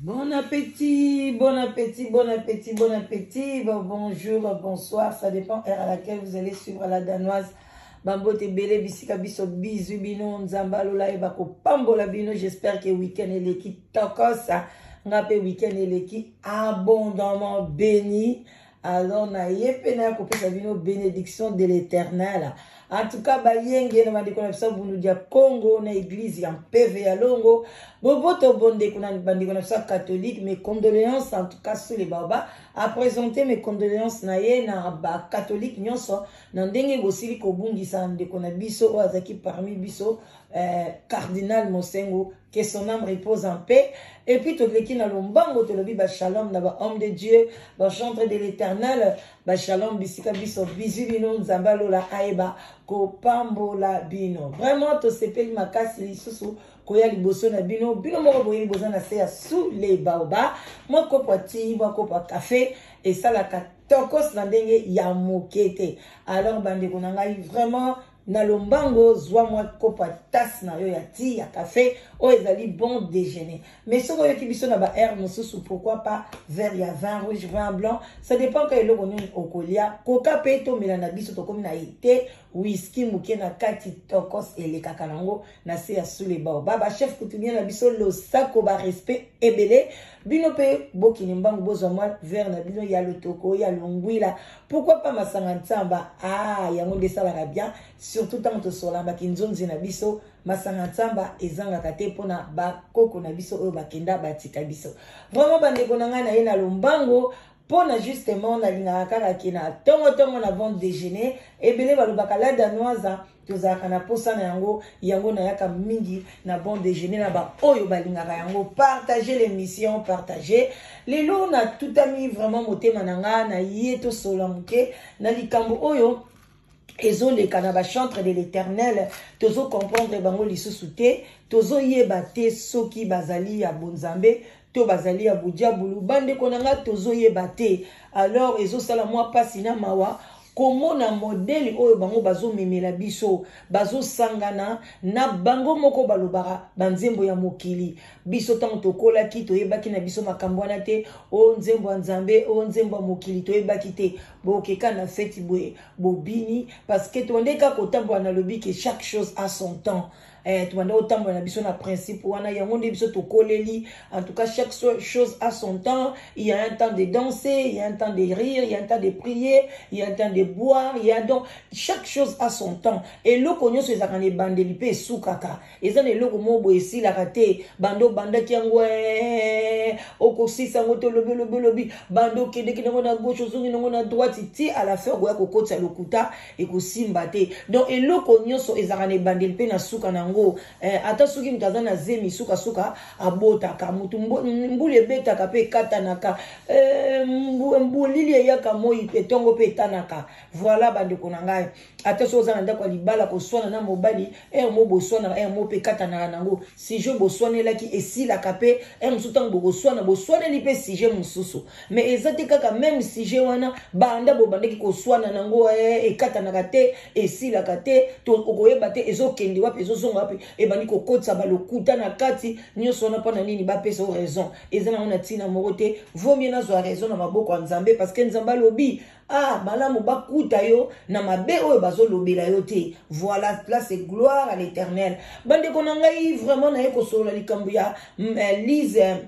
Bon appétit, bon appétit, bon appétit, bon appétit. Bon, bonjour, bon, bonsoir. Ça dépend heure à laquelle vous allez suivre la danoise. Bambote ebele bisika biso bizu bino nzambe alola ye bakopambola bino. J'espère que week-end eleki tokos. Nga pe week-end eleki abondamment béni. Alors na ye mpe naya kopesa bino bénédiction de l'éternel. En tout cas bayenge na bandeko na biso bundu dia Congo na église ya Mpeve ya Longo boboto bondeko na bandeko na biso catholique, mes condoléances en tout cas sous les baba a présenter mes condoléances na ye na ba catholique nyonso na ndenge bosili kobungisa ndeko na biso oyo azalaki parmi biso cardinal Mosengo, que son âme repose en paix. Et puis toleki na lombango tolobi ba shalom na ba homme de Dieu, ba chantre de l'éternel, ba shalom bisika biso bizu bino nzambe alola ayeba kopambola bino. Vraiment tosepeli makasi lisusu koya liboso na bino, bino moko boyebi boza na se ya sous les baobabs, mwa kopo ya ti, mwa kopo ya café esalaka tokos na ndenge ya moke te. Alors bandeko na ngai vraiment na lombango zwa mwa kopo ya tasse na yo ya ti ya café oyo ezali bon déjeuner. Mais soki oyoki biso na ba heure mosusu, pourquoi pas verre ya vin rouge, vin blanc, ça dépend ka eloko nini okolia. Koka mpe tomela na biso tokomi na ete whisky moke na kati tokos elekaka nango na se ya sous les baobabs. Ba chef coutumier na biso losako ba respect ebele bino mpe bokende mbangu bozwa mwa verre na bino ya lotoko ya longwila, pourquoi pas masanga ntsamba. Ah, yango nde esalaka bien, surtout ntango tosolambaki nzonzi na biso masanga ntsamba ezangaka te mpona bakoko na biso oyo bakenda batika biso. Vraiment bandeko na ngai, na ye na lombango mpona justement nalingaka kaka ke na ntongo-ntongo na bon déjeuner ebele balobaka la danoise tozalaka na posa na yango, yango nayaka mingi na bon déjeuner na baoyo balingaka yango. Partager l'émission, partager. Lelo natutami vraiment motema na nga na ye tosola moke na likambo oyo ezoleka na bachantre de l'éternel. Tozocomprendre bango lisusu te, tozoyeba te soki bazali ya bonzambe to bazali ya bodiabulu. Bandeko na nga, tozoyeba te. Alors ezosala mwa mpasi na mawa komona modèle oyo bango bazomemela biso, bazosangana na bango moko balobaka banzembo ya mokili. Biso ntango tokolaki toyebaki na biso makambo wana te, o nzembo ya nzambe, o nzembo ya mokili, toyebaki te. Bokeka na feti boye bobini parce que tobandeki kaka kotambola. Nalobi ke chaque chose a son temps. Tobanda kotambola na biso na principe wana, yango nde biso tokoleli. En tout cas, chaque chose a son temps. Il y a un temps de danser, il y a un temps de rire, il y a un temps de prier, il y a un temps de boire, il y a donc chaque chose a son temps. Eloko nyonso ezalaka na ebandeli mpe esukaka. Eza na eloko moko boye esilaka te. Bando obandaki yango, okosisa yango te. Olobi, olobi, olobi, bando okendeki nango na gauche, ozongi nango na droite, ti à la fin okoya kokotisa lokuta, ekosimba te. Donc eloko nyonso ezalaka na ebandeli mpe na suka na yango. Ata soki moto aza na zemi, sukasuka abotaka. Motu mbula ebetaka mpe ekatanaka, mbolili eyaka, moi mpe ntongo mpe etanaka. Voilà bandeko na ngai, ata soki oza na ndako ya libala, koswana na mobali, heure mo boswanaka, heure mo mpe ekatanaka nango. Sujet boswanelaki esilaka mpe heure mosusu ntango bokoswana, boswaneli mpe sujet mosusu, mais eza te kaka même sujet wana banda bobandaki koswana nango. Ekatanaka te, esilaka te, okoyeba te ezokende wapi, ezozonga wapi, ebandi kokotisa balokuta na kati nyonso wana. Mpona nini bapesa o raison? Eza nango na ntina moko te. Vaut mieux nazwa raison na maboko ya Nzambe, parce que Nzambe alobi: ah, malamu bakuta yo na mabe oyo bazolobela yo te. Voilà, là c'est gloire à l'éternel. Bandeko na ngai, vraiment naye kosolola likambo ya Lise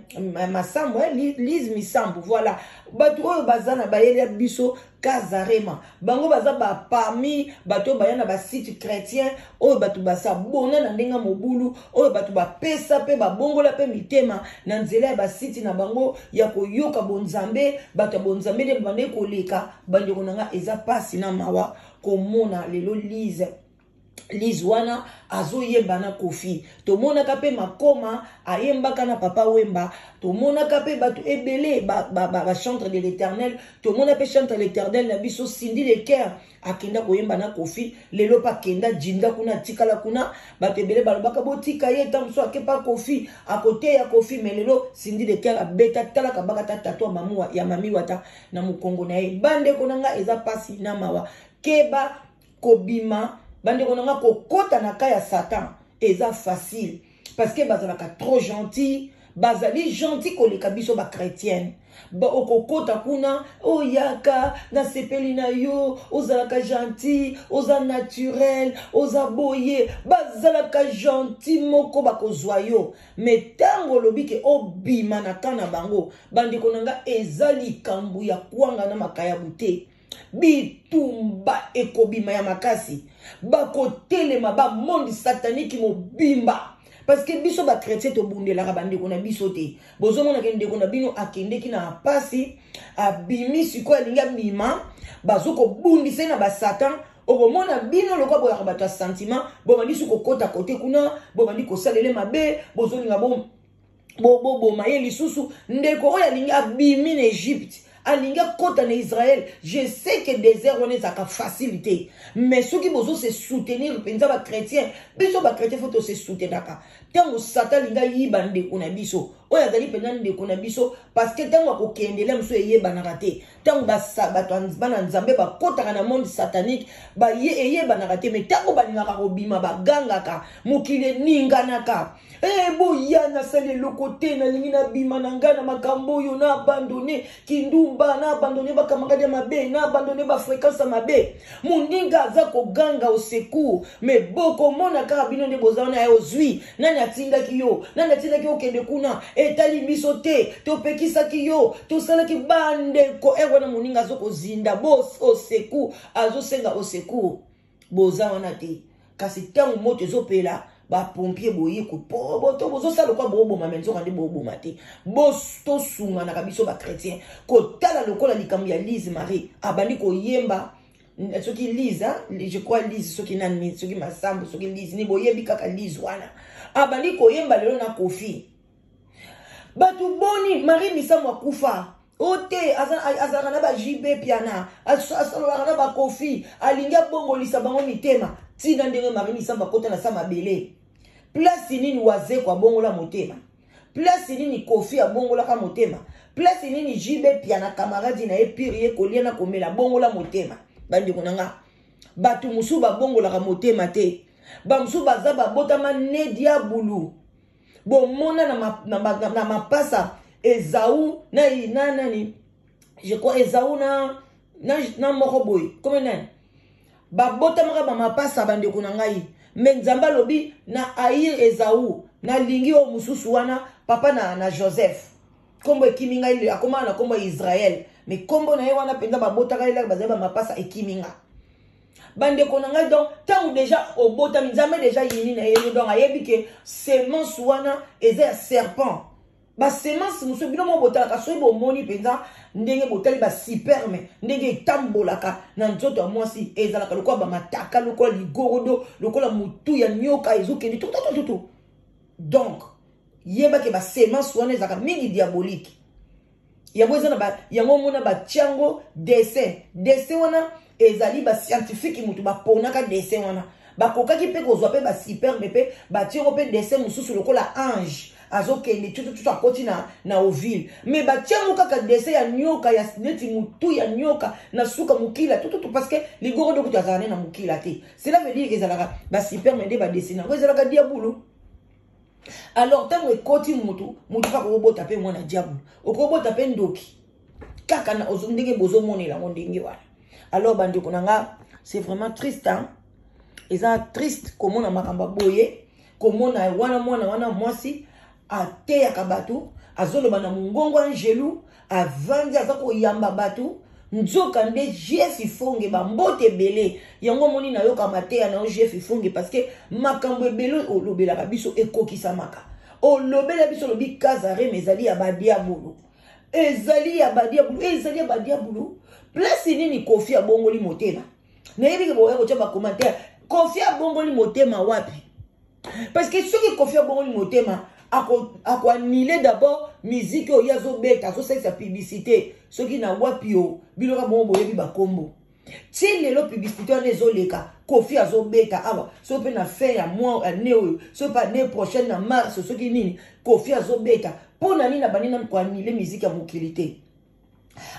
Masambo, Lise Misambo. Voilà, bato oyo baza na bayeli ya biso Kazarema, bango baza ba parmi bato oyo baya na basite chrétien, oyo bato basabona na ndenge mobulu, oyo bato bapesa mpe babongola mpe mitema na nzela ya basite na bango ya koyoka bonzambe. Bato ya bonzambe nde babandeki koleka. Bandeko na nga, eza mpasi na mawa komona lelo Lise wana azoyemba na Kofi. Tomonaka mpe Makoma ayembaka na Papa Wemba, tomonaka mpe bato ebele bachantre de l'éternel, tomona mpe chantre de l'éternel na biso Cindy Le Cœur akenda koyemba na Kofi. Lelo mpe akenda jinda kuna, atikala kuna. Bato ebele balobaka botika ye, ntango mosusu akepa Kofi, akoteya Kofi. Mais lelo Cindy Le Cœur abeta, talaka baka ta tato ya mami wata na mokongo na ye. Bandeko na nga, eza mpasi na mawa. Keba kobima, bandeko na nga, kokɔta na ka ya Satan eza facile parce que bazalaka trop gentil. Bazali gentil koleka biso ba chrétienne. Ba okokota kuna, oyaka, nasepeli na yo, ozalaka gentil, oza naturel, oza boye, bazalaka gentil moko bakozwa yo. Mais tango olobi ke obima na camp na bango, bandeko na nga eza likambo ya kwanga na makayabu te. Bitumba ekobima ya makasi, bakotelema ba monde satanique mobimba. Parce que biso ba chrétien tobundelaka bandeko na biso te. Bozomona ke ndeko na bino akendeki na pasi, abimi sikoyo alingi abima, bazokobundisa ye na ba satan. Okomona bino lokola boyaka bato ya sentiment, bobandi su kokota kote kuna, bobandi kosalele mabe, bozolinga boboma ye lisusu. Ndeko oyo alingi abimi na Egypte, alingi akota na Israël. Je sais que désert wana ezalaka facile te, mais soki bozo se soutenir mpenza ba chrétien, biso ba chrétien faut to se soutenaka. Ntango Satan alingi ayiba ndeko na biso, oyo azali mpenza ndeko na biso, parce que ntango akokendela mosusu eyebanaka te. Ntango bato bana Nzambe bakotaka na monde satanique, baye eyebanaka te, mais ntango balingaka kobima bagangaka, mokili eninganaka. Boya nasali eloko te, nalingi nabima na ngai na makambo oyo, na abandonne kindumba, na abandonne bakamarade ya mabe, na abandonne bafréquence ya mabe. Moninga aza koganga au secours, mais bokomona kaka bino nde boza wana, ya ozwi nani atindaki yo, nani atindaki yo okende kuna, etali biso te, topekisaki yo, tosalaki bandeko. Wana moninga aza kozinda bo au secours, azosenga au secours, boza wana te. Kasi ntango moto ezopela, bapompier boye to bozosala lokola boboma, me nzoka nde boboma te. Tosunganaka biso bachrétien. Kotala lokola likambo ya Lise Marie, abandi koyemba soki Lise, je crois Lise, soki nani, soki Masambo, soki Lise ni, boyebi kaka Lise wana, abandi koyemba lelo na Kofi. Bato boni Marie Misamu akufa o te, azalaka na ba JB Piana, asalolaka na bakofi, alingi abongolisa bango mitema. Ntina ndenge Marie Misamu akota na sa mabele, place nini Wazeko abongola motema? Place nini Kofi abongolaka motema? Place nini JB Piana, camarade na ye pire, ye kolia na komela, bongola motema? Bandeko na nga, bato mosusu babongolaka motema te, bamosusu baza babotama ne diabulu. Bomona na mapasa Ezau na nani, je crois Ezau na moko boye comme nani, babotamaka bamapasa. Bandeko na ngai, me Nzambe alobi na haïr Ezau, nalingi oyo mosusu wana, papa na Joseph, nkombo ekimi ngai, akomaka na nkombo ya Israel, me nkombo na ye wana mpenza babotaka ye bazali bamapasa, ekimi nga. Bandeko na ngai, donc ntango déjà obotami, Nzambe déjà yini na ye yo, donc ayebi ke semence wana eza ya serpent. Basemence mosusu bino mo botalaka, soki bomoni mpenza ndenge botali basperme ndenge etambolaka na nzoto ya mwasi, ezalaka lokola bamataka, lokola ligorodo, lokola motu ya nyoka ezokende tutututu. Donc yebake basemence wana ezalaka mingi diabolique. Yango eza na yango, omona batiango dessin. Dessin wana ezali bascientifique motu baponaka dessin wana. Bakokaki mpe kozwa mpe basperme mpe batiango mpe dessin mosusu lokola ange azokende tutututu akoti na ovule, mais batiango kaka dessin ya nyoka, ya neti motu ya nyoka na suka mokila tututu, parce que ligorodo kutu azala ne na mokila te. Cela veut dire ezalaka basperme nde badessine yango, ezalaka diabulu. Alors ntango ekoti mutu, mutu kaka okobota mpe mwana diabulu, okobota mpe ndoki kaka na ndenge bozomonela yango ndenge wana. Alors bandeko na nga, c'est vraiment triste, hein? Eza triste komona makambo ya boye, komona wana mwana wana mwasi ateyaka bato, azoloba na mongongo angelu, avandi aza koyamba bato, nzoka nde Jeff Ifonge. Bambote ebele yango omoni nayoka mateya na yo, Jeff Ifonge, parce que makambo ebele olobelaka biso ekokisamaka. Olobela biso, olobi Kazareme ezali ya badiabolo, ezali ya badiabolo, ezali ya badiabolo. Place nini Kofi abongoli motema? Nayebi ke boya kotia bacommentaire, Kofi abongoli motema wapi? Parce que soki Kofi abongoli motema, akoannuler d'abord musique oyo ye azobeta, azosalisa publicité soki na wapi o biloko bongo. Boyebi bakombo ti lelo publicité wana ezoleka, Kofi azobeta awa, soki mpe na fin ya mois année oyo, soki mpe année prochaine na mars, soki nini, Kofi azobeta. Mpo na nini abandi nanu koannuler musique ya mokili te?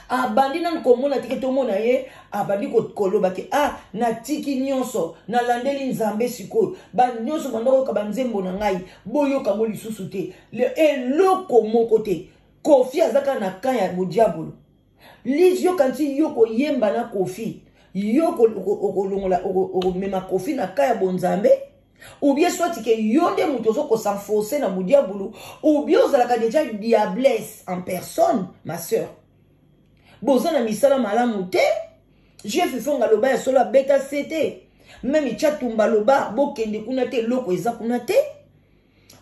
Abandi nanu komona tike tomona ye abandi koloba ke ah, natiki nyonso, nalandeli Nzambe. Sikoyo banyonso banda koyoka banzembo na ngai, boyoka yango lisusu te, eloko moko te. Kofi aza kaka na camp ya bodiabolo. Liz, yo kanti yo koyemba na Kofi, yo okolongola, okomema Kofi na camp ya bonzambe, ou bien soit ke yo nde moto ozo kosenfoncer na bodiabolo, ou bien ozalaka déjà diablesse en personne. Ma sœur, boza na misala malamu te. Jef Fonga aloba ya solo, abeta se te. Même Tchatumba aloba bokende kuna te, eloko eza kuna te.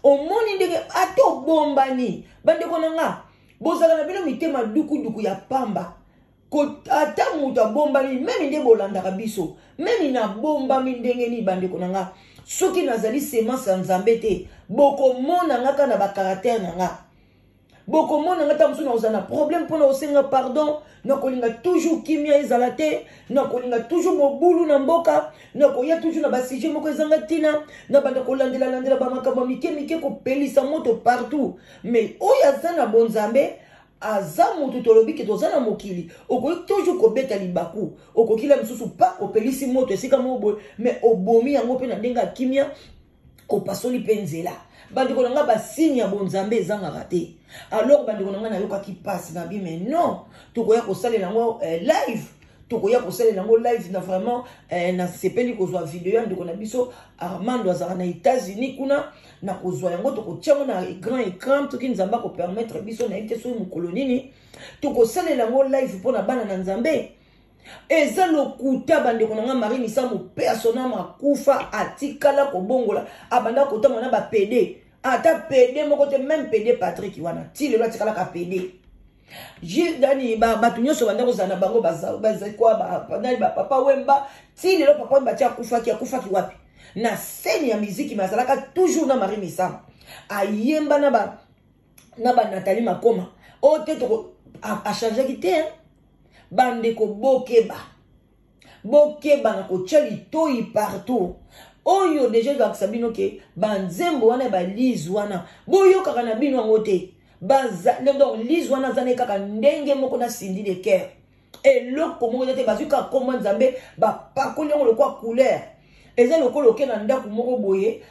Omoni ndenge ata obombani. Bandeko na nga, bozala na bino mitema dukuduku ya pamba. Ata moto abombami, même nde bolandaka biso, même nabombami ndenge nini, bandeko na nga, soki nazali semence ya Nzambe te, bokomona nga kaka na bacaractère na nga. Bokomona nga ta mosusu nakozala na problème mpona kosenga pardon, nakolinga toujours kimia ezala te, nakolinga toujours mobulu na mboka, nakoya toujours na basujet moko ezanga ntina, na banda kolandela-landela bamakambo ya mike mike, kopelisa moto partout. Mais oyo aza na bonzambe aza motu. Tolobi ke toza na mokili, okoki toujours kobeta libaku, okoki la mosusu pa opelisi moto esika moko boye, mais obomi yango mpe na ndenge ya kimia, opasoli mpe nzela. Bandeko na nga, basigne ya bonzambe ezangaka te. Alors bandeko na nga, nayokaki mpasi na bi, mais non, tokoya kosalela yango live, tokoya kosalela yango live na vraiment nasepeli kozwa video ya ndeko na biso Armando, azalaka na États-Unis kuna. Na kozwa yango, tokotia yango na grand écran soki Nzambe akopermettre biso. Nayebi te soki mokolo nini tokosalela yango live mpo na bana na Nzambe. Eza lokuta, bandeko na nga. Marie Misamu persona makufa, atikala kobongola, abanda kotanga na bapédé, ata pédé moko te. Même pédé Patrik wana, ti lelo atikalaka pédé. Nani, bato nyonso banda kozala na bango, bazakwa nani, bapapa Wemba, ti lelo Papa Wemba ti akufaki, akufaki wapi? Na scène ya miziki. Mais azalaka toujours na Marie Misamu, ayemba na ba na banathalie Makoma oyo te, toko achangeaki te. Bandeko, bokeba, bokeba na kotia litoi partout. Oyo déjà ezalakisa bino ke banzembo wana ya balise wana, boyokaka na bino yango te. Donc Lise wana aza ne kaka ndenge moko na Cindy Le Cœur, eloko moko eza te. Bazwi kaka kombo Nzambe, bapakoli yango lokwa couleur. Eza lokola oke na ndako moko boye,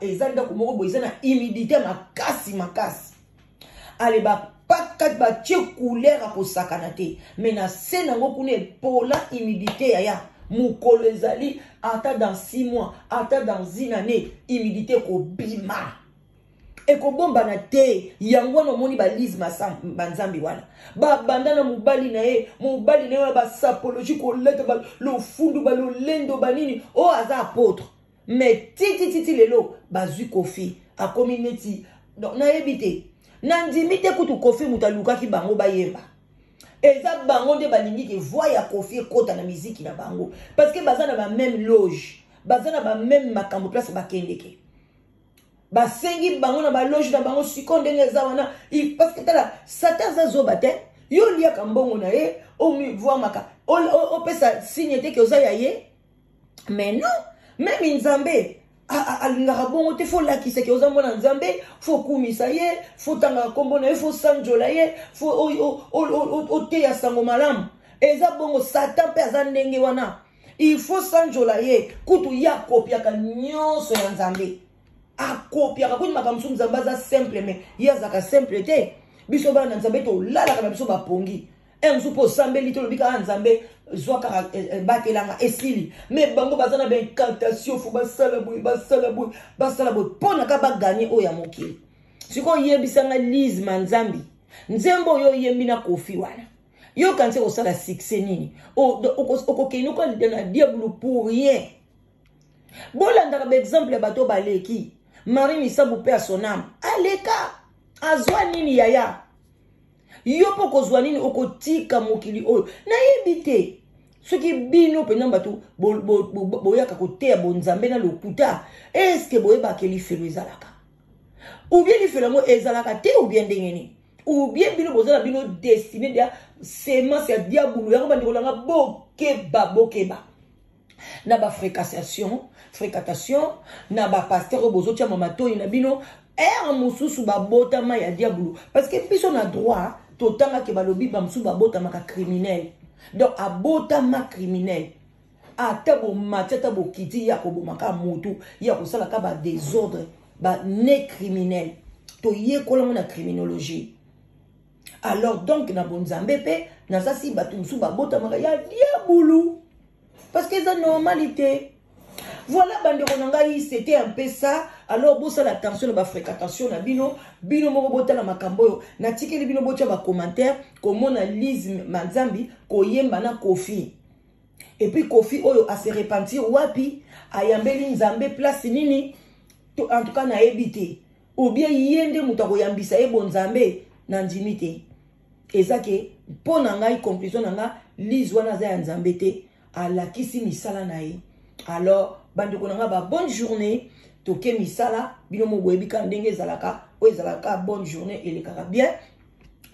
eza ndako moko boye eza na humidité makasi makasi. Ale, bapaka, batie couleur akosakana te, mais na se nango kuna epola humidité. Yaya, mokolo ezali, ata dans 6 mois, ata dans une année, humidité ekobima, ekobombana te. Yango wana omoni balise banzambe wana babanda na mobali na ye, mobali na ye wana basapologie, koleta lofundu, balolendo, banini oyo aza apôtre. Mais titititi lelo bazwi Kofi, akomi neti, donc nayebi te, nandimi te kutu Kofi moto alukaki bango bayemba. Eza bango nde balingi ke voix ya Kofi ekɔta na miziki na bango, parce que baza na bameme loge, baza na bameme makambo. Place bakendeke, basengi bango na baloge na bango. Sikoyo ndenge eza wana, parce que tala, Satan aza zoba te. Yo oliaka mbongo na ye, omivwamaka, opesa signe te ke oza ya ye. Mais non, même Nzambe alingaka bongo te. Faut olakisaki oza mwana Nzambe, faut okumisa ye, faut otangaka nkombo na ye, faut osanjola ye, faut oteya sango malamu. Eza bongo. Satan mpe aza ndenge wana, il faut sanjola ye. Kutu ye akopiaka nyonso ya Nzambe, akopiaka kutu makambo mosusu. Nzambe aza simple, mais ye azalaka simple te. Biso bana na Nzambe tolalaka na biso bapongi e mosusu mpo osambeli, tolobi kaka Nzambe zwa kaka, batelanga, esili. Mais bango baza na baincantation, faut basala boye, basala boye, basala boye mpo na ka bagagner oyo ya mokili. Sikoyo oyebisanga, Lise Manzambi, nzembo oyo oyembi na Kofi wana, yo kanisi kosala succès nini? Okokende okolida na diable pour rien. Bolandaka baexemple ya bato baleki. Marie Misabu mpe ya sonam aleka, azwa nini? Yaya, yo mpo kozwa nini? Okotika mokili oyo. Nayebi te soki bino mpenza bato boyaka koteya bonzambe na lokuta, eske boyebaka lifelo ezalaka, ou bien lifelo yango ezalaka te, ou bien ndenge nini, ou bien bino boza na bino destiné ya semence ya diabulu yango? Bandeko nanga, bokeba, bokeba na bafréquentation, fréquentation na bapasteur oyo bozotiama matoi na bino. Ere mosusu babotama ya diabulu, parce que biso na droit Totangaki balobi bamosusu babotamaka criminel, donc abotama criminel. Ata bomati, ata bokiti, ye akobomaka motu, ye akosalaka badésordre, bane criminel. Toyekolango na criminologie. Alors donc na bonzambe mpe naza si bato mosusu babotamaka ya diabulu, parce que eza normalité. Voilà, bandeko na ngai, c'était un peu ça. Alors bosala attention na bafréquentation na bino. Bino moko botala makambo oyo natikeli bino, botya bacommentaire. Komona Lise Manzambi koyemba na Kofi, et puis Kofi oyo ase repentir wapi? Ayambeli Nzambe place nini? En tout cas nayebi te, ou bien ye nde moto akoyambisa ye bonzambe, na ndimi te. Eza ke mpo na ngai, conclusion na nga, Lise wana aza ya Nzambe te, alakisi misala na ye. Alors bandeko na nga, ba bonne journée. Toke misala, bino mo boyebi kaka ndenge ezalaka. Oyo ezalaka bonne journée, elekaka bien.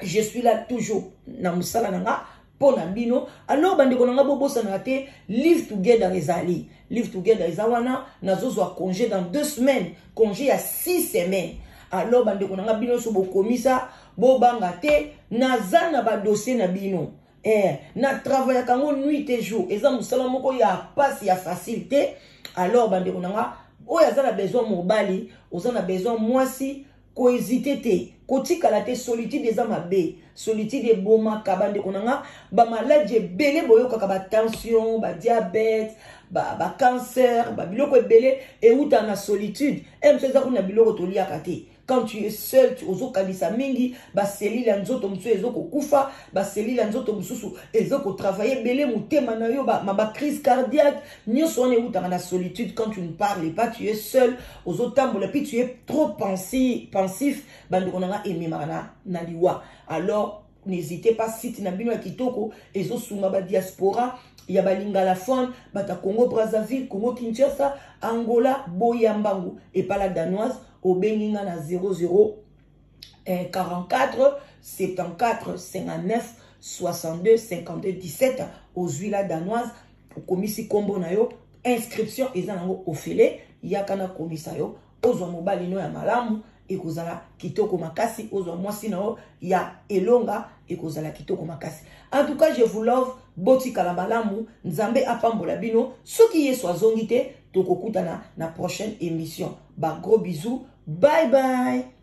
Je suis là toujours na mosala na nga mpo na bino. Alors bandeko na nga, bobosanaka te, Live Together ezali, Live Together eza wana. Nazozwa congé dans 2 semaines, congé ya 6 semaines. Alors bandeko na nga, bino nyonso bokomisa, bobanga te, naza na badossier na bino. Na travaillaka yango nuit et jour, eza mosala moko ya pasi, ya facile te. Alors bandeko na nga, oyo aza na besoin mobali, oza na besoin mwasi, kohésiter te, kotikala te. Solitude eza mabe, solitude ebomaka. Bandeko na nga, bamaladi ebele boyokaka, batension, badiabète, bacancer, babiloko ebele eutaka na solitude. E mosu eza kuna biloko toliaka te. Quand tu es seul, ozokanisa mingi, baselile ya nzoto mosusu ezokokufa, baselile ya nzoto mosusu ezokotravaille ebele, motema na yo, bacrise cardiaque, nyonso wana eutaka na solitude. Quand tu ne parles pas, tu es seul, ozotambola, puis tu es trop pensif, bandeko na nga, ememaka na liwa. Alors n'hésitez pas, site na bino ya kitoko ezosunga badiaspora ya balingalaphone, bato ya Congo Brazzaville, Congo Kinshasa, Angola. Boya mbangu epala Danoise. Obengi nga na 00 44 74 59 62 52 17, ozwi la Danoise, okomisi nkombo na yo. Inscription eza nango ofele. Yaka nakomisa yo, ozwa mobali no ya malamu, ekozala kitoko makasi. Ozwa mwasi na yo ya elonga, ekozala kitoko makasi. En tout cas, je vous love. Botikala malamu, Nzambe apambola bino. Soki Yesu azongi te, tokokutana na prochaine émission. Ba gros bisous, bye bye.